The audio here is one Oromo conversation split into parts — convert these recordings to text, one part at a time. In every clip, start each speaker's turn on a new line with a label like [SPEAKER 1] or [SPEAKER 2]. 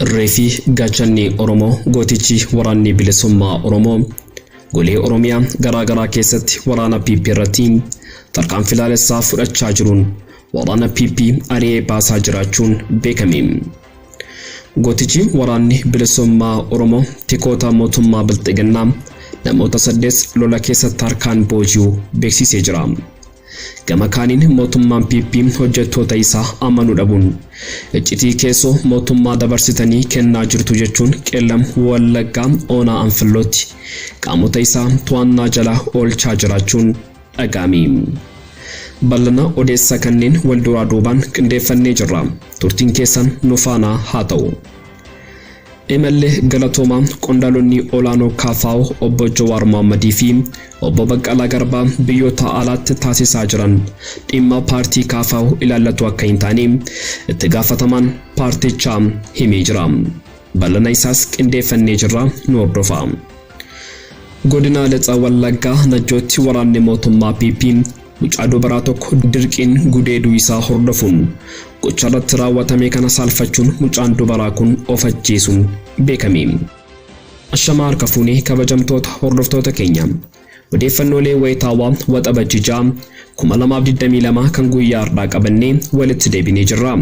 [SPEAKER 1] Irree fi gaachanni Oromoo gootichi waraanni bilisummaa Oromoo golee Oromiyaa garaa garaa keessatti waraana PP irratti tarkaanfii laalessaa fudhachaa jiruun waraana PP ari'ee baasaa jiraachuun beekame. Gootichi waraanni bilisummaa Oromoo tikoota mootummaa Bilxiginnaa namoota 8 lola keessatti harkaan booji'uu beeksisee jira. Gama kaaniin mootummaan PP hojjettoota isaa amanuu dhabuun iccitii keessoo mootummaa dabarsitanii kennaa jirtu jechuun Qeellam Wallaggaa Oonaa Anfillootti qaamota isaa to'annaa jala oolchaa jiraachuun dhaga'ame. Bal'ina odeessa kanneen wal duraa duubaan qindeeffannee jirra. Turtiin keessan nu faana haa ta'u. Imalli galatoomaa qondaalonni olaanoo KFO obbo Jawaar Mohammadii fi obbo Baqqalaa Garbaa biyyoota alaatti taasisaa jiran dhimma paartii KFO ilaallatu akka hin taane itti gaafatamaan paartichaa himee jira. Bal'ina isaas qindeeffannee jirra, nu hordofaa. Godina Lixa Wallaggaa Najjootti waraanni mootummaa PP mucaa dubaraa tokko dirqiin gudeeduu isaa hordofuun gocha irratti raawwatame kana saalfachuun mucaan dubaraa kun of ajjeesuun beekame. Ashamaa harka fuunee kabajamtoota hordoftoota keenya. Odeeffannoolee wayitaawaa Waxabajji 6, 2022 kan guyyaa har'aa qabannee walitti deebinee jirra.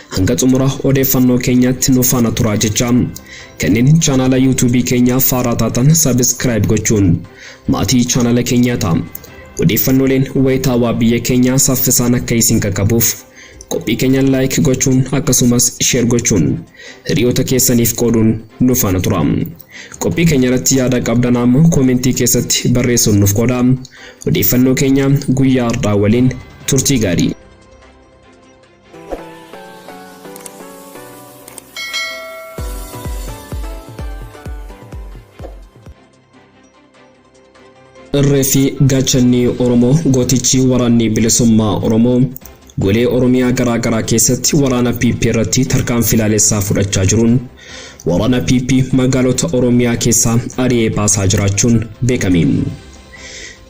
[SPEAKER 1] Hanga xumura odeeffannoo keenyaatti nu faana turaa jecha kanneen chaanaala YouTube keenyaa faaraa taatan subscribe gochuun maatii chaanaala keenyaa ta'a. Odeeffannooleen wayitaawaa biyya keenyaa saffisaan akka isin qaqqabuuf qophii keenya like gochuun akkasumas share gochuun hiriyoota keessaniif qooduun nu faana tura. Qophii keenya irratti yaada qabdan ammoo koomentii keessatti barreessuun nuuf qooda. Odeeffannoo keenya guyyaa har'aa waliin turtii gaarii. Irree fi gaachanni Oromoo gootichi waraanni bilisummaa Oromoo golee Oromiyaa garaa garaa keessatti waraana PP irratti tarkaanfii laalessaa fudhachaa jiruun waraana PP magaalota Oromiyaa keessaa ari'ee baasaa jiraachuun beekame.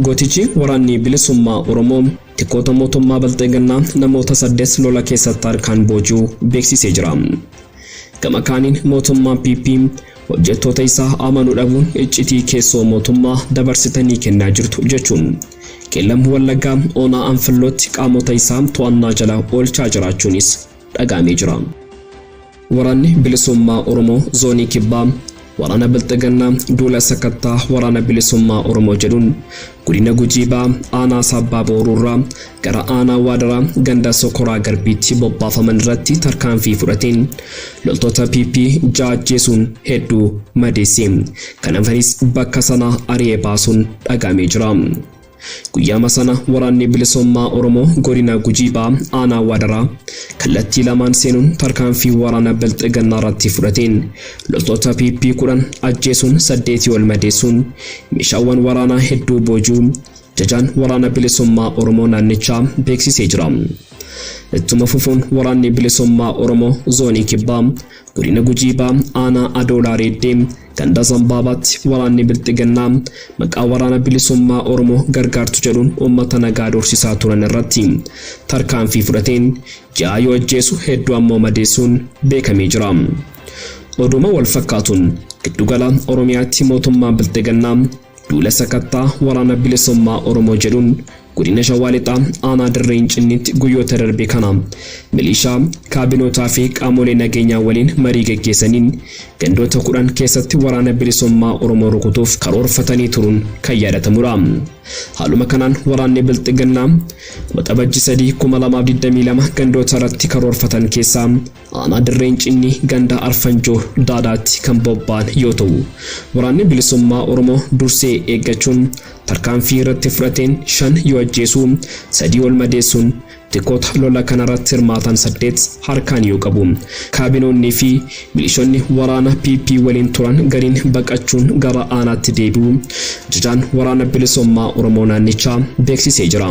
[SPEAKER 1] Gootichi waraanni bilisummaa Oromoo tikoota mootummaa Bilxiginnaa namoota 8 lola keessatti harkaan booji'uu beeksisee jira. Gama kaaniin mootummaan PP hojjettoota isaa amanuu dhabuun iccitii keessoo mootummaa dabarsitanii kennaa jirtu jechuun Qeellam Wallaggaa Onaa Anfillootti qaamota isaa to'annaa jala oolchaa jiraachuunis dhaga'amee jira. Waraanni Bilisummaa Oromoo Zoonii Kibbaa Waraana Bilxiginnaa duula sakattaa Waraana Bilisummaa Oromoo jedhuun godina Gujii Bahaa aanaa Saabbaa Booruurraa gara aanaa Waadaraa ganda Sokoraa Garbiitti bobbaafaman irratti tarkaanfii fudhateen loltoota PP 6 ajjeesuun hedduu madeesse. Kan hafanis bakka sanaa ari'ee baasuun dhaga'amee jira. Guyyaama sana Waraanni Bilisummaa Oromoo godina Gujii Bahaa aanaa Waadaraa kallattii lamaan seenuun tarkaanfii waraana Bilxiginnaa irratti fudhateen loltoota PP 10 ajjeesuun 8 ol madeessuun meeshaawwan waraanaa hedduu boojuu jajaan Waraana Bilisummaa Oromoo naannichaa beeksisee jira. Ittuma fufuun Waraanni Bilisummaa Oromoo Zoonii Kibbaa godina Gujii Bahaa aanaa Adoolaa Reeddee ganda Zambaabaatti waraanni Bilxiginnaa maqaa Waraana Bilisummaa Oromoo gargaartu jedhuun uummata nagaa doorsisaa turan irratti tarkaanfii fudhateen 6 yoo ajjeesu hedduu ammoo madeessuun beekamee jira. Oduma wal fakkaatuun giddugala Oromiyaatti mootummaan Bilxiginnaa duula sakattaa Waraana Bilisummaa Oromoo jedhuun godina Shawaa Lixaa aanaa Dirree Incinniitti guyyoota darbe kana milishaa, kaabinootaa fi qaamolee nageenyaa waliin marii geggeessaniin gandoota 10 keessatti Waraana Bilisummaa Oromoo rukutuuf karoorfatanii turuun kan yaadatamudha. Haaluma kanaan waraanni Bilxiginnaa Waxabajji 3, 2022 gandoota irratti karoorfatan keessaa Aanaa Dirree Incinnii ganda Arfanjoo Daadaatti kan bobba'an yoo ta'u, Waraanni Bilisummaa Oromoo dursee eeggachuun tarkaanfii irratti fudhateen 5 yoo ajjeesu, 3 ol madeessuun tikoota lola kanarratti hirmaatan 8 harkaan yoo qabu, kaabinoonnii fi milishoonni waraana PP waliin turan gariin baqachuun gara aanaatti deebi'uu Ajajaan Waraana Bilisummaa Oromoo naannichaa beeksisee jira.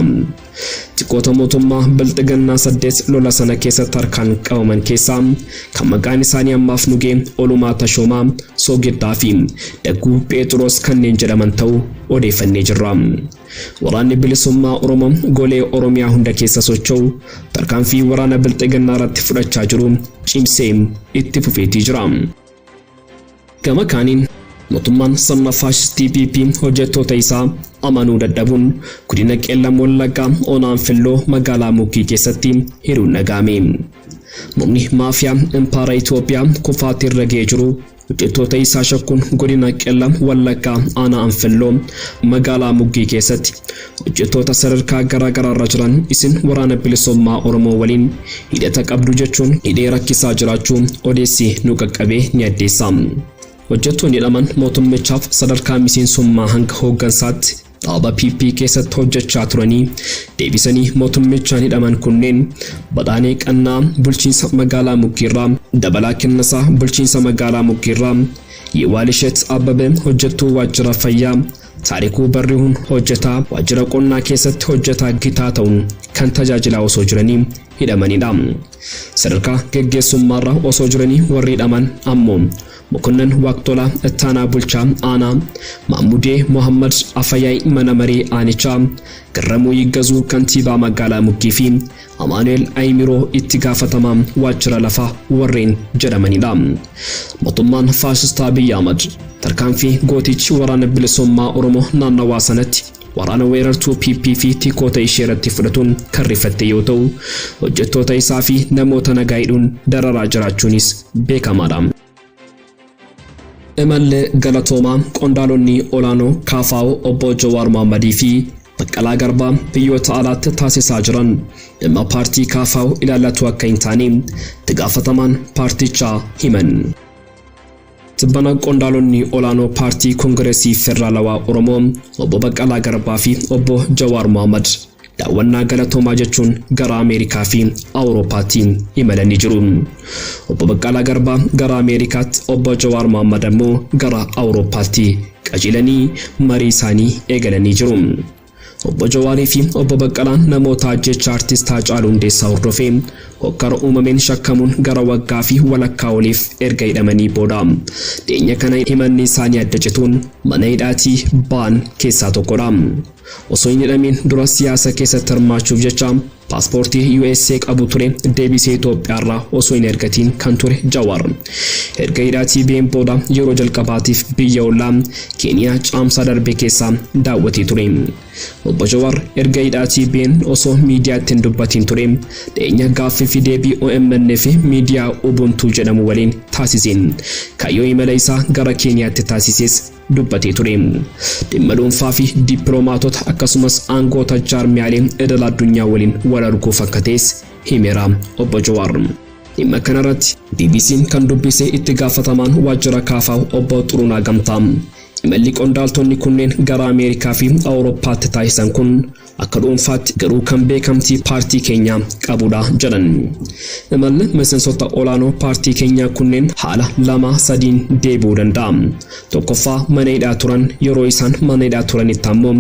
[SPEAKER 1] Tikoota mootummaa Bilxiginnaa 8 lola sana keessatti harkaan qabaman keessaa kan maqaan isaanii ammaaf nu ga'e Olumaa Tashoomaa, Soogiddaa fi Dagguu Pheexiroos kanneen jedhaman ta'uu odeeffannee jirra. Waraanni Bilisummaa Oromoo golee Oromiyaa hunda keessa socho'u tarkaanfii waraana Bilxiginnaa irratti fudhachaa jiru cimsee itti fufeetii jira. Gama kaaniin mootummaan sirna faashistii PP hojjettoota isaa amanuu dadhabuun godina Qeellam Wallaggaa Onaa Anfilloo magaalaa Muggii keessatti hiriirri dhaga'ame. Murni maafiyaa impaara Itoophiyaa kufaatii irra ga'ee jiru hojjettoota isaa shakkuun godina Qeellam Wallaggaa Aanaa Anfilloo magaalaa Muggii keessatti hojjettoota sadarkaa garaa garaa irra jiran isin waraana bilisummaa Oromoo waliin hidhata qabdu jechuun hidhee rakkisaa jiraachuu odeessi nu qaqqabee ni addeessa. Hojjettoonni hidhaman mootummichaaf sadarkaa miseensummaa hanga hooggansaatti dhaaba PP keessatti hojjechaa turanii deebisanii mootummichaan hidhaman kunneen Badhaanee Qannaa bulchiinsa magaalaa Muggiirraa, Dabalaa Kennasaa bulchiinsa magaalaa Muggiirraa, Yiwaalishet Abbabee hojjettuu waajjira fayyaa, Taarikuu Barrihuun hojjetaa waajjira qonnaa keessatti hojjetaa gitaa ta'uun kan tajaajilaa osoo jiranii hidhamanidha. Sadarkaa geggeessummaarra osoo jiranii warri hidhaman ammoo Mokonnan Waaqtolaa Ittaanaa Bulchaa Aanaa, Maammudee Mohammad Afayaay mana maree aanichaa, Garramuu Yiggazuu kantiibaa magaalaa Muggii fi Amaanu'el Ayimiroo itti gaafatamaa waajjira lafaa warreen jedhamanidha. Mootummaan faashistaa Abiy Ahmad tarkaanfii gootichi waraana bilisummaa Oromoo naannawaa sanatti waraana weerartuu PP fi tikoota ishee irratti fudhatuun kan rifatte yoo ta'u, hojjettoota isaa fi namoota nagaa hidhuun dararaa jiraachuunis beekamaadha. Imalli galatoomaa qondaalonni olaanoo KFO obbo Jawaar Mohammadii fi Baqqalaa Garbaa biyyoota alaatti taasisaa jiran dhimma paartii KFO ilaallatu akka hin taane itti gaafatamaan paartichaa himan. Tibbana qondaalonni olaanoo paartii Kongireesii Federaalawaa Oromoo obbo Baqqalaa Garbaa fi obbo Jawaar Mohammad daawwannaa galatoomaa jechuun gara Ameerikaa fi Awurooppaatti imalanii jiru. Obbo Baqqalaa Garbaa gara Ameerikaatti, obbo Jawaar Mohammad ammoo gara Awurooppaatti qajeelanii marii isaanii eegalanii jiru. Obbo Jawaarii fi obbo Baqqalaan namoota ajjeechaa artist Haacaaluu Hundeessaa hordofee hokkara uumameen shakkamuun gara waggaa fi walakkaa oliif erga hidhamanii booda dhiyeenya kana himanni isaanii adda cituun mana hidhaatii ba'an keessaa tokkodha. Osoo hin hidhamiin dura siyaasa keessatti hirmaachuuf jecha paaspoortii USA qabu ture deebisee Itoophiyaarraa osoo hin ergatiin kan ture Jawaar. Erga hidhaatii ba'een booda yeroo jalqabaatiif biyya ollaa Keeniyaa caamsaa darbe keessaa daawwatee ture. Obbo Jawaar erga hidhaatii ba'een osoo miidiyaatti hin dubbatiin ture dhiyeenya gaaffii fi deebii OMN fi miidiyaa Ubuntu jedhamu waliin taasiseen kaayyoo imala isaa gara Keeniyaatti taasises dubbatee ture. Dhimma dhuunfaa fi dippiloomaatota akkasumas aangoota jaarmiyaalee idil addunyaa waliin wal arguuf akka ta'es himeera obbo Jawaar. Dhimma kanarratti BBC'n kan dubbise itti gaafatamaan waajjira KFO obbo Xurunaa Gamtaa imalli qondaaltonni kunneen gara Ameerikaa fi Awurooppaatti taasisan kun akka dhuunfaatti garuu kan beekamtii paartii keenyaa qabudha jedhan. Imalli miseensota olaanoo paartii keenyaa kunneen haala 2-3 deebi'uu danda'a. Tokkoffaa mana hidhaa turan, yeroo isaan mana hidhaa turanitti ammoo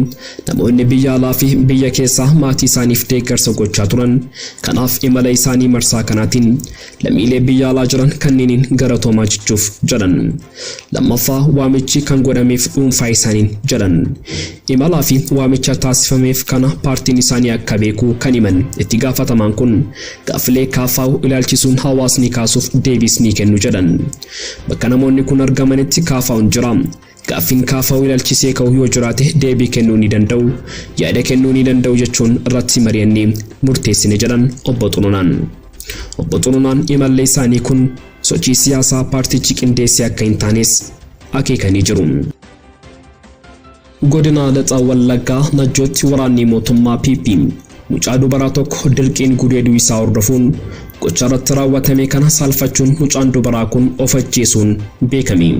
[SPEAKER 1] namoonni biyya alaa fi biyya keessaa maatii isaaniif deeggarsa gochaa turan. Kanaaf imala isaanii marsaa kanaatiin lammiilee biyya alaa jiran kanneeniin galatoomaa jechuuf jedhan. Lammaffaa waamichi kan godhameef dhuunfaa isaaniin jedhan. Imalaa fi waamicha taasifameef kana paartiin isaanii akka beeku kan himan itti gaafatamaan kun gaaffilee KFO ilaalchisuun hawaasni kaasuuf deebiis ni kennu jedhan. Bakka namoonni kun argamanitti KFO'n jira. Gaaffiin KFO ilaalchisee ka'u yoo jiraate deebii kennuu ni danda'u, yaada kennuu ni danda'u jechuun irratti mari'annee murteessine jedhan obbo Xurunaan. Obbo Xurunaan imalli isaanii kun sochii siyaasaa paartichi qindeessee akka hin taanes akeekanii jiru. Godina Lixa Wallaggaa Najjootti waraanni mootummaa PP mucaa dubaraa tokko dirqiin gudeeduu isaa hordofuun gocha irratti raawwatame kana saalfachuun mucaan dubaraa kun of ajjeesuun beekame.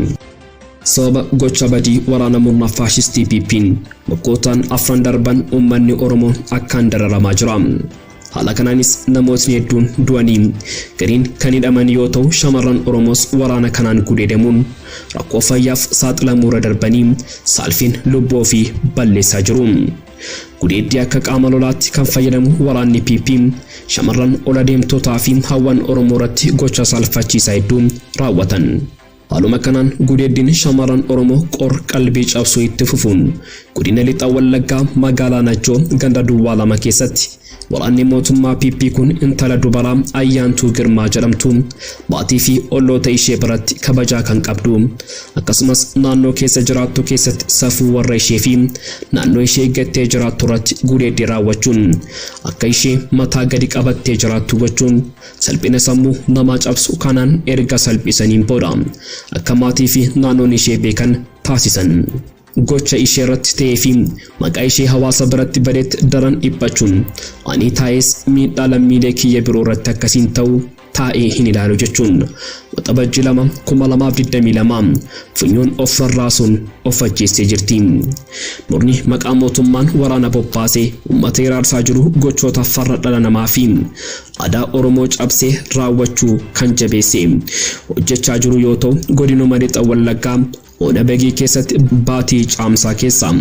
[SPEAKER 1] Sababa gocha badii waraana murna faashistii PP'n waggootaan 4 darban uummanni Oromoo akkaan dararamaa jira. Haala kanaanis namootni hedduun du'anii gariin kan hidhaman yoo ta'u shamarran Oromoos waraana kanaan gudeedamuun rakkoo fayyaaf saaxilamuurra darbanii saalfiin lubbuu ofii balleessaa jiru. Gudeeddii akka qaama lolaatti kan fayyadamu waraanni PP shamarran ol adeemtotaa fi hawwan Oromoo irratti gocha saalfachiisaa hedduu raawwatan. Haaluma kanaan gudeeddiin shamarran Oromoo qor qalbii cabsuu itti fufuun godina Lixa Wallaggaa magaalaa Najjoo ganda duwwaa 2 keessatti waraanni mootummaa PP kun intala dubaraa Ayyaantuu Girmaa jedhamtu maatii fi olloota ishee biratti kabajaa kan qabdu akkasumas naannoo keessa jiraattu keessatti safuu warra ishee fi naannoo ishee eeggattee jiraattu irratti gudeeddii raawwachuun akka ishee mataa gadi qabattee jiraattu gochuun salphina sammuu namaa cabsu kanaan erga salphisaniin booda akka maatii fi naannoon ishee beekan taasisan. Gocha ishee irratti ta'ee fi maqaa ishee hawaasa biratti badetti daran dhiphachuun ani taa'es miidhaa lammiilee kiyya biroo irratti akkasiin ta'u taa'ee hin ilaalu jechuun Waxabajjii 2, 2022 funyoon of rarraasuun of ajjeestee jirti. Murni maqaa mootummaan waraana bobbaasee uummata hiraarsaa jiru gochoota farra dhala namaa fi aadaa Oromoo cabsee raawwachuu kan jabeesse hojjechaa jiru yoo ta'u, godinuma Lixa Wallaggaa Ona Begii keessatti baatii Caamsaa keessa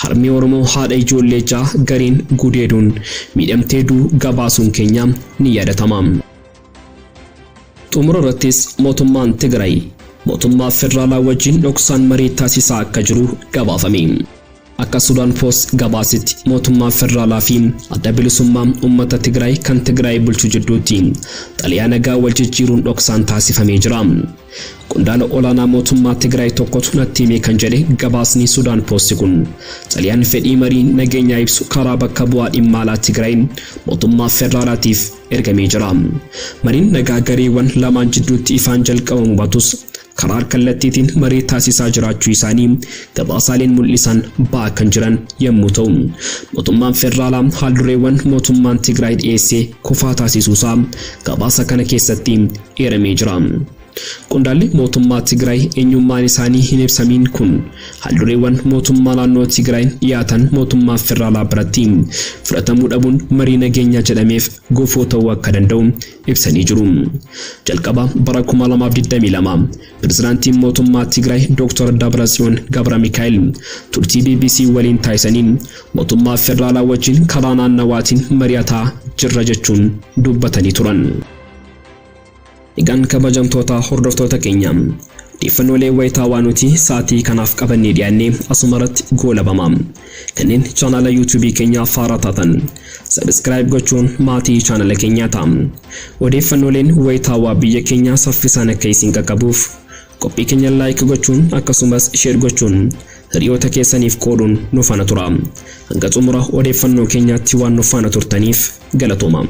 [SPEAKER 1] harmee Oromoo haadha ijoollee 6 gareen gudeeduun miidhamtee du'uu gabaasuun keenya ni yaadatama. Xumura irrattis mootummaan Tigraay mootummaa federaalaa wajjin dhoksaan marii taasisaa akka jiru gabaafame. Akka Sudaan Post gabaasetti mootummaa federaalaa fi Adda Bilisummaa Uummata Tigraay kan Tigraay bulchu jidduutti xalayaa nagaa wal jijjiiruun dhoksaan taasifamee jira. Qondaala olaanaa mootummaa Tigraay tokkotu natti hime kan jedhe gabaasni Sudaan Post kun xalayaan fedhii marii nageenyaa ibsu karaa bakka bu'aa dhimma alaa Tigraay mootummaa federaalaatiif ergamee jira. Mariin nagaa gareewwan lamaan jidduutti ifaan jalqabamu baatus karaa kallattiitiin marii taasisaa jiraachuu isaanii gabaasaaleen mul'isan ba'aa kan jiran yommuu ta'u, mootummaan federaalaa haaldureewwan mootummaan Tigraay dhiyeesse kufaa taasisuusaa gabaasa kana keessatti eeramee jira. Qondaalli mootummaa Tigraay eenyummaan isaanii hin ibsamiin kun haaldureewwan mootummaa naannoo Tigraay dhiyaatan mootummaa federaalaa biratti fudhatamuu dhabuun marii nageenyaa jedhameef gufuu ta'uu akka danda'u ibsanii jiru. Jalqaba bara 2022 Pirezidaantiin mootummaa Tigraay Dr. Dabratsiyoon Gabramikaa'el turtii BBC waliin taasisaniin mootummaa federaalaa wajjin karaa naannawaatiin mari'ataa jirra jechuun dubbatanii turan. Egaan kabajamtoota hordoftoota keenya, odeeffannoolee wayitaawaa nuti sa'aatii kanaaf qabannee dhiyaanne asumarratti goolabama. Kanneen chaanala YouTube keenyaa faaraa taatan subscribe gochuun maatii chaanala keenyaa ta'a. Odeeffannooleen wayitaawaa biyya keenyaa saffisaan akka isin qaqqabuuf qophii keenya like gochuun akkasumas share gochuun hiriyoota keessaniif qooduun nu faana tura. Hanga xumura odeeffannoo keenyaatti waan nu faana turtaniif galatooma.